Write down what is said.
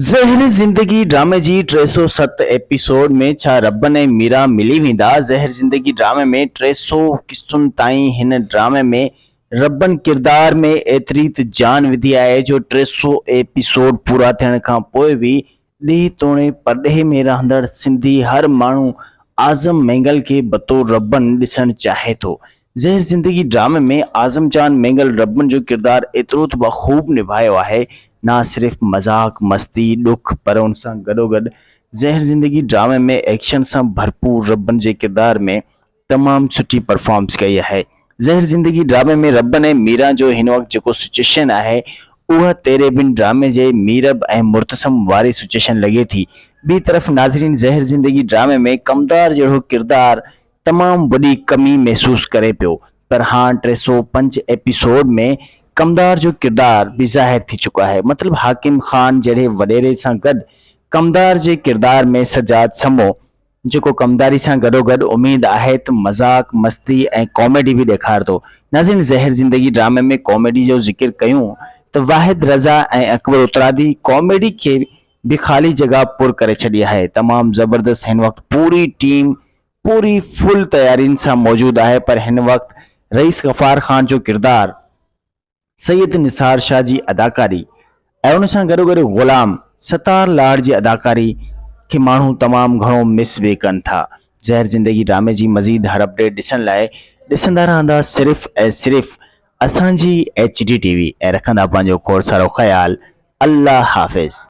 زهر زندگي ڊرامي جي 307 ايپيسوڊ ۾ ڇا ربن ۽ ميران ملي ويندا؟ زهر زندگي ڊرامي ۾ 300 قسطن تائين هن ڊرامي ۾ ربن ڪردار ۾ ايتري ته جان وڌي آهي جو 300 ايپيسوڊ پورا ٿيڻ کان پوء به ڏيهه توڻي پرڏيهه ۾ رهندڙ سنڌي هر ماڻهو اعظم مينگل کي بطور ربن ڏسڻ چاهي ٿو. زهر زندگي ڊرامي ۾ اعظم جان مينگل ربن جو ڪردار ايترو ته بخوب نڀايو آهي نه صرف مذاق، مستي، ڏک پر ان سان گڏوگڏ زهر زندگي ڊرامي ۾ ايڪشن سان ڀرپور ربن جي ڪردار ۾ تمام سٺي پرفارمس ڪئي آهي. زهر زندگي ڊرامي ۾ ربن ۽ ميران جو هن وقت جيڪو سچوئيشن آهي اها تيري بن ڊرامي جي ميرب ۽ مرتسم واري سچوئيشن لڳي ٿي. ٻي طرف ناظرين زهر زندگي ڊرامي ۾ ڪمدار جهڙو ڪردار تمام وڏي ڪمي محسوس ڪري پيو پر هاڻ 305 ايپيسوڊ ۾ ڪمدار جو ڪردار به ظاهر ٿي چڪو آهي مطلب حاڪم خان جهڙي وڏيري سان گڏ ڪمدار جي ڪردار ۾ سجاد سمو جيڪو ڪمداري سان گڏوگڏ اميد آهي ته مذاق، مستي ۽ ڪاميڊي به ڏيکارندو. ناظرين زهر زندگي ڊرامي ۾ ڪاميڊي جو ذڪر ڪيون ته واحد رضا ۽ اڪبر اترادي ڪاميڊي کي به خالي جڳهه پر ڪري ڇڏي آهي. تمام زبردست هن وقت پوري ٽيم پوري فل تيارين سان موجود آهي پر هن وقت رئيس غفار خان جو ڪردار سيد نثار شاهه جي اداڪاري ۽ ان سان گڏوگڏ غلام ستار لاڙ جي اداڪاري کي ماڻهو تمام گهڻو مس به ڪن ٿا. زهر زندگي ڊرامي جي مزيد هر اپڊيٽ ڏسڻ لاء ڏسندا رهندا صرف ۽ صرف اسان جي ايڇ ڊي ٽي وي ۽ رکندا پنهنجو کوڙ سارو خيال الله حافظ.